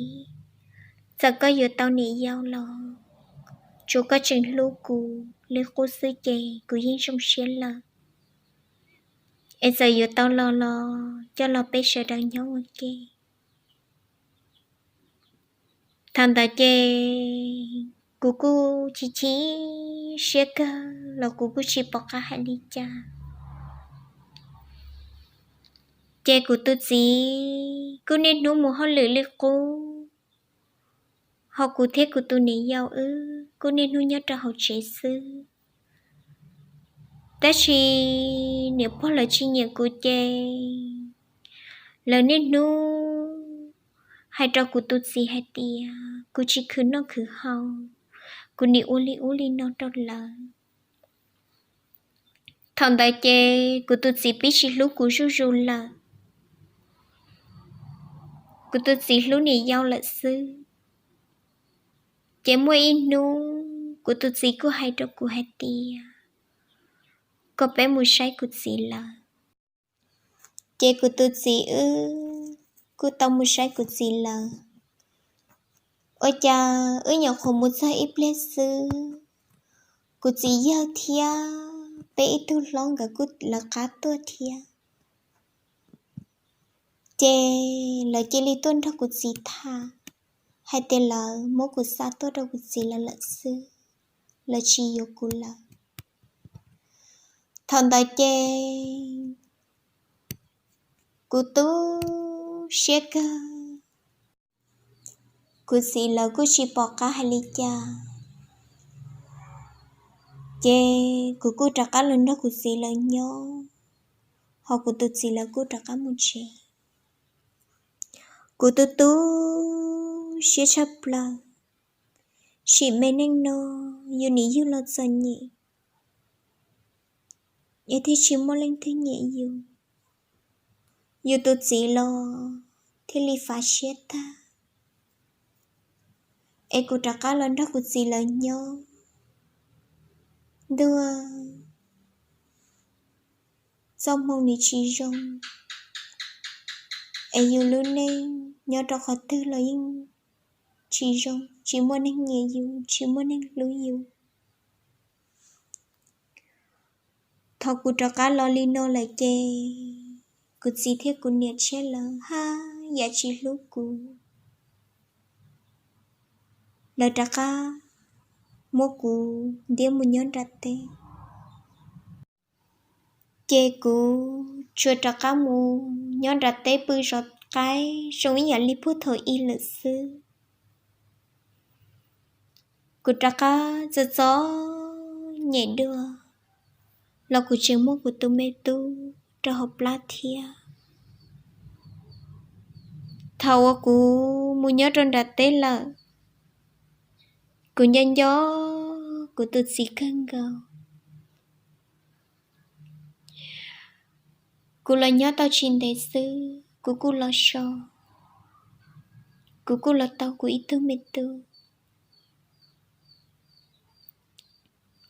txawm koj yuav tau niam yau los tsuav koj tseem hlub kuv li qub xwb ces kuv yeej zoo siab lawm. Es txawm yuav tau los los coj los peb sawv daws nyob ua ke. Thaum ntawd ces kuv kuj chim chim siab kawg, los kuv kuj tsis pom qab hais li cas. Ces kuv tus txiv kuj niaj hnub mus hauj lwm li qub, ho kuv thiab kuv tus niam yau wb kuj niaj hnub nyob rau hauv tsev xwb. Tab sis niam pog lawv tsis nyiam kuv ces lawv niaj hnub hais rau kuv tus txiv hais tias kuv tsis khwv noj khwv haus, kuv nim ua li ub li no rau lawv. Thaum ntawd ces kuv tus txiv pib tsis hlub kuv zuj zus lawm. Kuv tus txiv hlub niam yau lawm xwb. Ces muaj ib hnub kuv tus txiv kuj hais rau kuv hais tias kom peb mus saib kuv txiv lawv. Ces kuv tus txiv wb kuj tau mus saib kuv txiv lawv. Ua cas wb nyuam qhuav mus txog ib pliag xwb, kuv txiv yawg thiab peb ib tug hlob nkawd kuj lawv qab tuaj thiab. Ces lawv cia li tuaj nrog kuv txiv tham hais tias lawv muab kuv xa tuaj rau kuv txiv lawv lawm xwb, lawv tsis yuav kuv lawm. Thaum ntawd ces kuv tu siab kawg. Kuv txiv lawv kuj tsis pom qab hais li cas, ces kuv kuj rov qab los nrog kuv txiv lawv nyob, ho kuv tus txiv lawv kuj rov qab mus tsev. Kuv tu tu siab tshaj plaws, sim me neej no yus nim yug los txom nyem, es thiaj tsis muaj leej twg nyiam yus. Yus tus txiv los thiaj li fav siab tag, es kuv rov qab los nrog kuv txiv lawv nyob. Ntuj, txoj hmoo nim tsis zoo, es yus lub neej nyob rau qhov twg los yeej tsis zoo, tsis muaj neeg nyiam yus, tsis muaj neeg hlub yus. Thaum kuv rov qab los li no lawm ces kuv txiv thiab kuv niam tshiab lawv haj yam tsis hlub kuv. Lawv rov qab muab kuv ntiab mus nyob nram teb, ces kuv tsuas rov qab mus nyob nram teb pw zov qaib zoo ib yam li puag thaum ub lawm xwb. Kuv rov qab txom txom nyem dua los kuv tseem muaj kuv tus me tub rau hauv plab thiab. Thaum uas kuv mus nyob rau nram teb lawm, kuv nco nco kuv tus txiv kawg nkaus. Kuv los nyob tau tsis ntev xwb kuv kuj los so, kuv kuj los tau kuv ib tug me tub.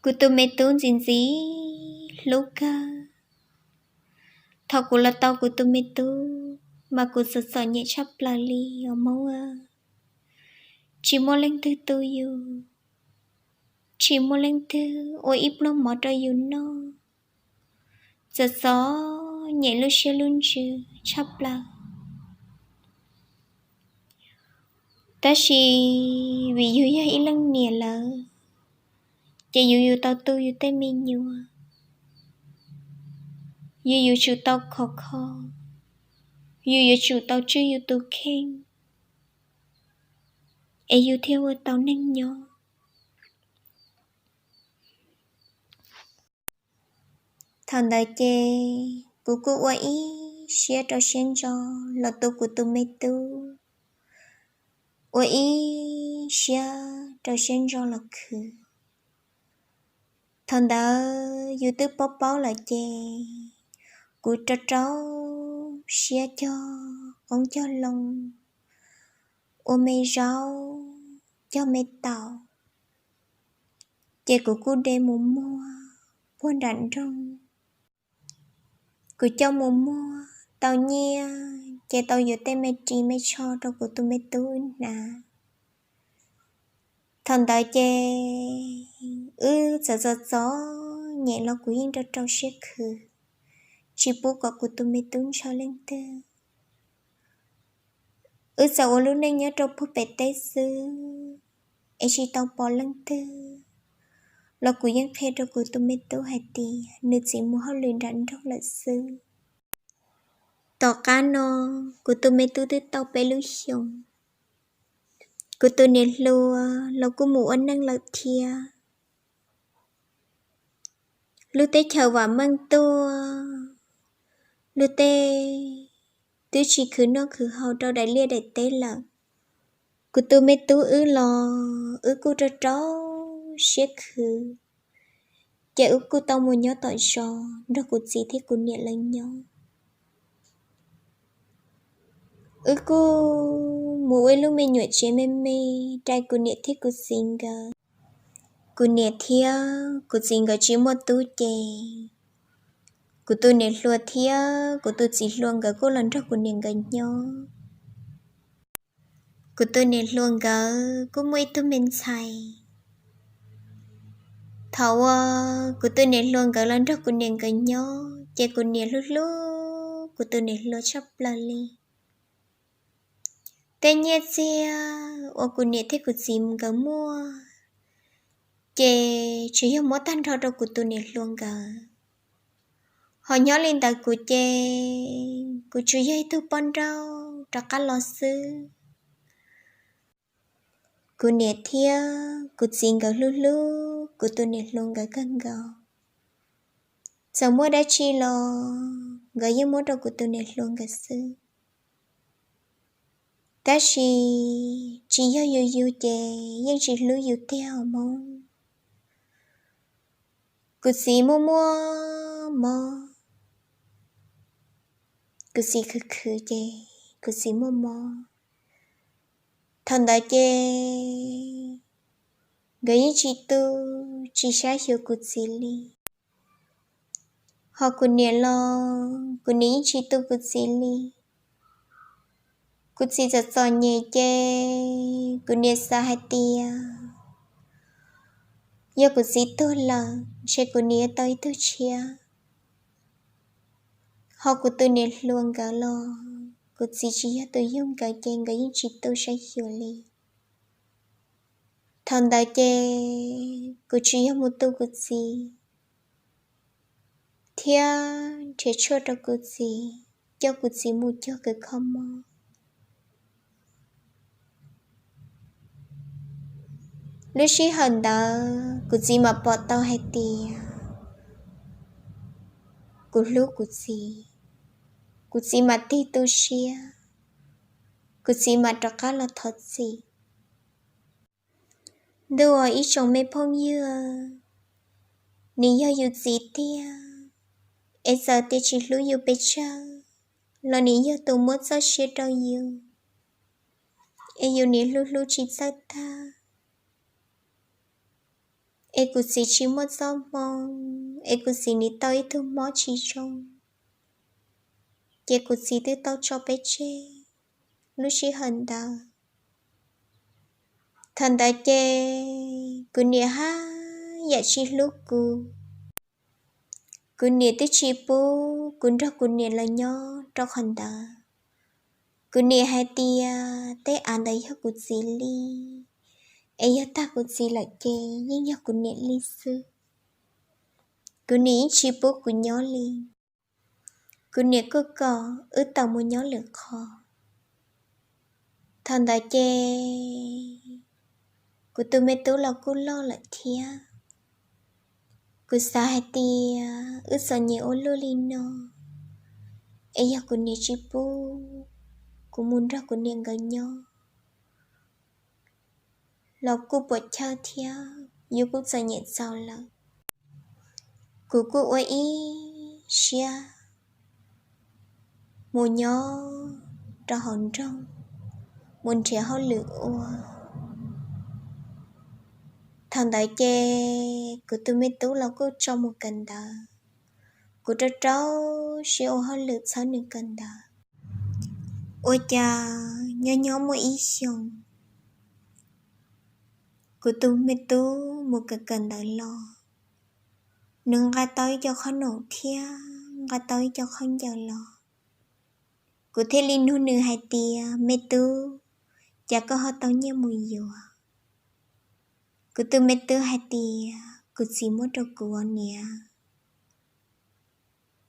Kuv tus me tub ntxim ntxim hlub kawg. Thaum kuv los tau kuv tus me tub mas kuv txom txom nyem tshaj plaws li os Hmoob. Tsis muaj leej twg tu yus, tsis muaj leej twg ua ib pluag mov rau yus noj, txom txom nyem lub siab lub ntsws tshaj plaws. Tab sis vim yus yog ib leej niam lawm, ces yus yuav tau tu yus tej me nyuam, yus yuav tsum tau khov kho, yus yuav tsum tau tswj yus tus kheej, es yus thiaj ua tau neeg nyob. Thaum ntawd ces kuv kuj ua ib siab rau siab ntso los tu kuv tus me tub, ua ib siab rau siab ntso los khwv. Thaum ntawd yus twb paub paub lawm ces kuv rau rau siab cog qoob cog loo, ua me zaub, cog me taum, ces kuv kuj de mus muag puag nram nroog. Kuv coj mus muag tau nyiaj ces tau yuav tej me ris me tsho rau kuv tus me tub wb hnav. Thaum ntawd ces wb txawm txom txom nyem los kuv yeej rau rau siab khwv, tsis pub kom kuv tus me tub ntshaw leej twg. Wb txawm ua lub neej nyob rau puag pem teb xwb, es tsis tau pom leej twg. los kuv yeej qhia rau kuv tus me tub hais tias nws txiv mus hauj lwm nram nroog lawm xwb. Tom qab no, kuv tus me tub twb tau peb lub xyoos. Kuv tus niam hluas los kuj mus ua neej lawm thiab. Lub teb chaws vam meej tuaj, luag tej twb tsis khwv noj khwv haus rau daim liaj daim teb lawm. Kuv tus me tub wb los wb kuj rau rau siab khwv, ces wb kuj tau mus nyob tom zos nrog kuv txiv thiab kuv niam lawv nyob. Wb kuj mus ua ib lub me nyuam tsev me me, rais kuv niam thiab kuv txiv nkawd. Kuv niam thiab kuv txiv nkawd tsis muaj tub ces kuv tus niam hluas thiab kuv tus txiv hluas nkawd kuj los nrog kuv niam nkawd nyob. Kuv tus niam hluas nkawd kuj muaj ib tug me ntxhais. Thaum uas kuv tus niam hluas nkawd los nrog kuv niam nkawd nyob ces kuv niam hlub hlub kuv tus niam hluas tshaj plaws li. Tej nyiaj txiag uas kuv niam thiab kuv txiv nkawd muaj ces tsuas yog muab tag nrho rau kuv tus niam hluas nkawd. Ho nyob li ntawd kuv ces kuv tsuas yog ib tug poj nrauj rov qab los xwb. Kuv niam thiab kuv txiv nkawd hlub hlub kuv tus niam hluas nkawd kawg nkaus. Txawm muaj dab tsi los nkawd yeej muab rau kuv tus niam hluas nkawd xwb. Tab sis tsis yog yus yus ces yeej tsis hlub yus tiag os Hmoob. Kuv txiv muaj muaj mob, kuv txiv khwv khwv ces kuv txiv muaj mob. Thaum ntawd ces nkawd yeej tsis tu tsis saib xyuas kuv txiv li. Ho kuv niam los kuv niam yeej tsis tu kuv txiv li. Kuv txiv txom txom nyem ces kuv niam xav hais tias yog kuv txiv tuag lawm ntshe kuv niam yuav tau ib tug tshiab. Ho kuv tus niam hluas nkawd los kuv txiv tsis yog tus yug nkawd ces nkawd yeej tsis tu saib xyuas li. Thaum ntawd ces kuv tsuas yog mus tu kuv txiv thiab nrhiav tshuaj rau kuv txiv, coj kuv txiv mus cuag kws kho mob. Lub sij hawm ntawd kuv txiv mam pom tau hais tias kuv hlub kuv txiv. Kuv txiv mam tig tu siab, kuv txiv mam rov qab los thov txim. Ntuj aw, ib tsoom me phooj ywg, nws yog yus txiv tiag, es txawm tias tsis hlub yus pes tsawg los nws yog tus muab txoj sia rau yus, es yus niaj hlub hlub tsis txawj tag. Es kuv txiv tsis muaj txoj hmoo, es kuv txiv nws tau ib tug mob tsis zoo, ces kuv txiv twb tau tso peb tseg lub sij hawm ntawd. Thaum ntawd ces kuv niam haj yam tsis hlub kuv. Kuv niam twb tsis pub kuv nrog kuv niam lawv nyob rau qhov ntawd. Kuv niam hais tias tej av ntawd yog kuv txiv li, es yog tag kuv txiv lawm ces yeej yog kuv niam li xwb. Kuv niam yeej tsis pub kuv nyob li. Kuv niam kuj kom wb tawm mus nyob lwm qhov. Thaum ntawd ces kuv tus me tub los kuj loj lawm thiab. Kuv xav hais tias wb txom nyem ua luaj li no, es yog kuv niam tsis pub kuv mus nrog kuv niam nkawd nyob los kuj puas chawj thiab, yus kuj txom nyem txaus lawm. Kuv kuj ua ib siab mus nyob rau hauv nroog, mus nrhiav hauj lwm ua. Thaum ntawd ces kuv tus me tub los kuj tso mus kawm ntawv, kuv rau rau siab ua hauj lwm txhawb nws kawm ntawv. Ua cas nyob nyob muaj ib xyoos, kuv tus me tub mus kawm kawm ntawv los, nws nqa tau ib co qhob noom thiab nqa tau ib co khaub ncaws los. Kuv thiaj li nug nws hais tias, me tub, cas koj ho tau nyiaj mus yuav? Kuv tus me tub hais tias, kuv txiv muab rau kuv os niam.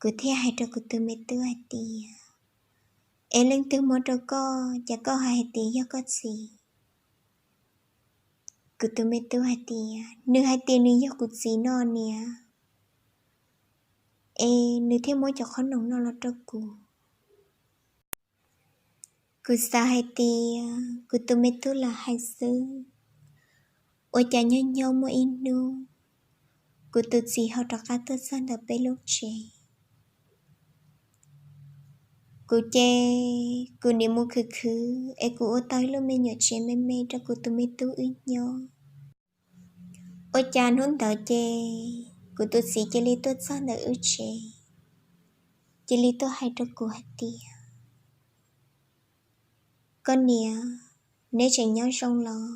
Kuv thiaj hais rau kuv tus me tub hais tias, es leej twg muab rau koj, cas koj hais tias yog koj txiv? Kuv tus me tub hais tias, nws hais tias nws yog kuv txiv no niam, es nws thiaj muab cov qhob noom no los rau kuv. Kuv xav hais tias kuv tus me tub lam hais xwb, ua cas nyob nyob muaj ib hnub kuv tus txiv ho rov qab tuaj txog ntawm peb lub tsev. Kuv ces kuv niam mus khwv khwv es kuv ua tau ib lub me nyuam tsev me me rau kuv tus me tub wb nyob. Ua cas hnub ntawd ces kuv tus txiv cia li tuaj txog ntawm wb tsev, cia li tuaj hais rau kuv hais tias, koj niam, neb tseem nyob zoo los?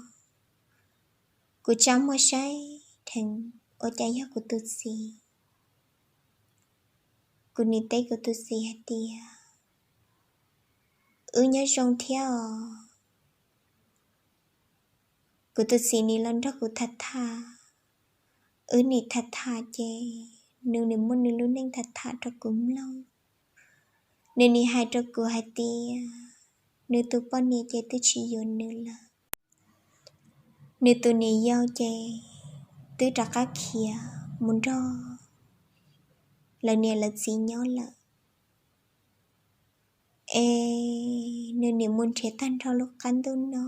Kuv tsa muag saib dheev ua cas yog kuv tus txiv. Kuv nim teb kuv tus txiv hais tias, wb nyob zoo thiab os. Kuv tus txiv nim los nrog kuv tham tham, wb nim tham tham ces nws nim muaj nws lub neej tham tham rau kuv mloog. Nws nim hais rau kuv hais tias, nws tus poj niam ces twb tsis yuav nws lawm. Nws tus niam yau ces twb rov qab khiav mus nrog lawv niam lawv txiv nyob lawm. Es nws nim mus nrhiav tag nrho lub qab ntuj no,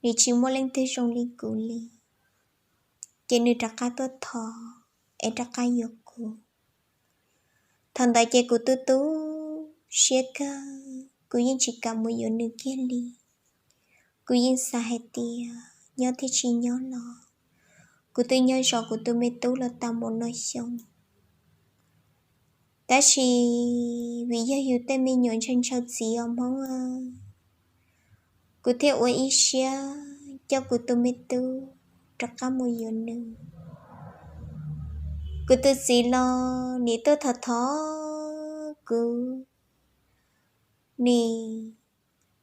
nws tsis muaj leej twg zoo li kuv li. Ces nws rov qab tuaj thov es rov qab yuav kuv. Thaum ntawd ces kuv tu tu siab kawg, kuv yeej tsis kam mus yuav nws kiag li. Kuv yeej xav hais tias nyob thiab tsis nyob los kuv twb nyob zov kuv tus me tub los tau npaum no xyoo. Tab sis vim yog yus tej me nyuam ntshaw ntshaw txiv os Hmoob, kuv thiaj ua ib siab coj kuv tus me tub rov qab mus yuav nws. Kuv tus txiv los nim tuaj thov thov kuv, nim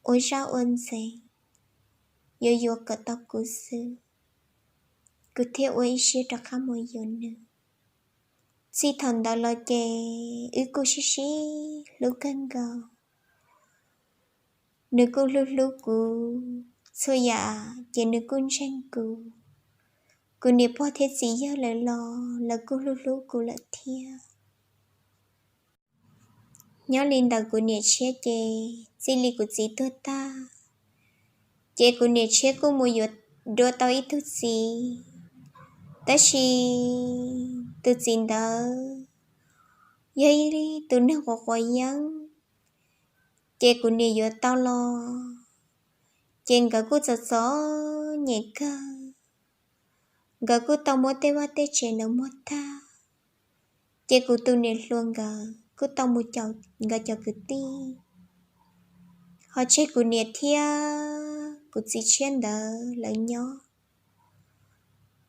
ua zaj ua ntxeev yuav yuav kom tau kuv xwb, kuv thiaj ua ib siab rov qab mus yuav nws. Txij thaum ntawd los ces wb kuj sib sib hlub kawg nkaus. Nws kuj hlub hlub kuv txhua yam ces nws kuj ntseeg kuv. Kuv niam pog thiab txiv yawg lawv los lawv kuj hlub hlub kuv lawm thiab. Nyob li ntawm kuv niam tshiab ces txij li kuv txiv tuag tag, ces kuv niam tshiab kuj mus yuav dua tau ib tug txiv. Tab sis tus txiv ntawd yog ib tus neeg quav quav yeeb, ces kuv niam yuav tau los, ces nkawd kuj txom txom nyem kawg. Nkawd kuj tau muab tej vaj tej tsev ntawd muag tag, ces kuv tus niam hluas nkawd kuj tau mus caum nkawd cov kwv tij, ho tseg kuv niam thiab kuv txiv tshiab ntawd lawv nyob.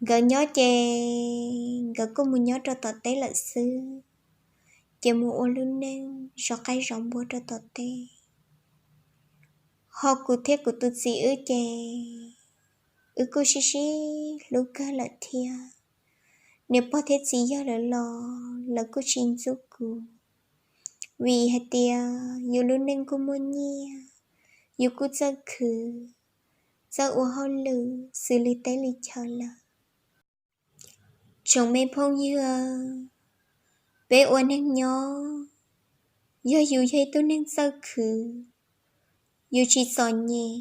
Nkawd nyob ces nkawd kuj mus nyob rau tom teb lawm xwb, ces mus ua lub neej zov qaib zov npua rau tom teb. Ho kuv thiab kuv tus txiv wb ces wb kuj sib sib hlub kawg lawm thiab. Niam pog thiab txiv yawg lawv los lawv kuj tsis ntxub kuv, vim hais tias yus lub neej kuj muaj nyiaj, yus kuj txawj khwv, txawj ua hauj lwm xws li teb li chaw lawm. Tsoom me phooj ywg, peb ua neeg nyob, yog yus yog ib tug neeg txawj khwv, yus tsis txom nyem,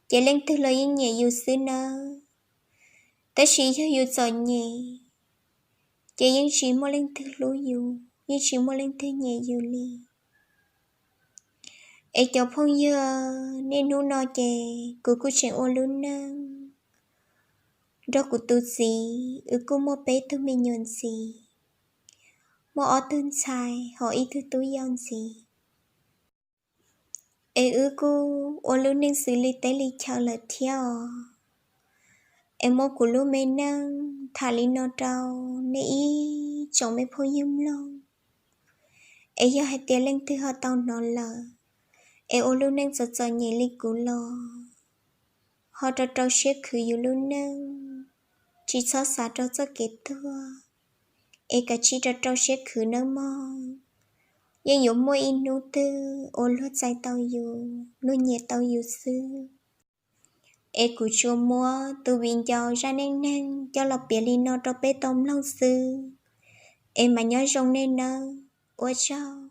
ces leej twg los yeej nyiam yus xwb nawb. Tab sis yog yus txom nyem, ces yeej tsis muaj leej twg hlub yus, yeej tsis muaj leej twg nyiam yus li. Es cov phooj ywg, niaj hnub no ces kuv kuj tseem ua lub neej nrog kuv tus txiv, wb kuj muaj peb tug me nyuam ntxiv, muaj ob tug ntxhais ho ib tug tub yau ntxiv. Es wb kuj ua lub neej xws li teb li chaw lawm thiab os. Es muab kuv lub me neej tham li no rau nej ib tsoom me phooj ywg mloog. Es yog hais tias leej twg ho tau hnov lawm, es ua lub neej txom txom nyem li kuv los, ho rau rau siab khwv yus lub neej, tsis txhob xav rau txoj kev tuag, es kav tsij rau rau siab khwv nawb mog. Yeej yuav muaj ib hnub twg uas luag txais tau yus, luag nyiam tau yus xwb. Es kuv tsuas muab tus viv ncaus zaj neej neeg coj los piav li no rau peb tau mloog xwb, es mas nyob zoo nej nawb, ua tsaug.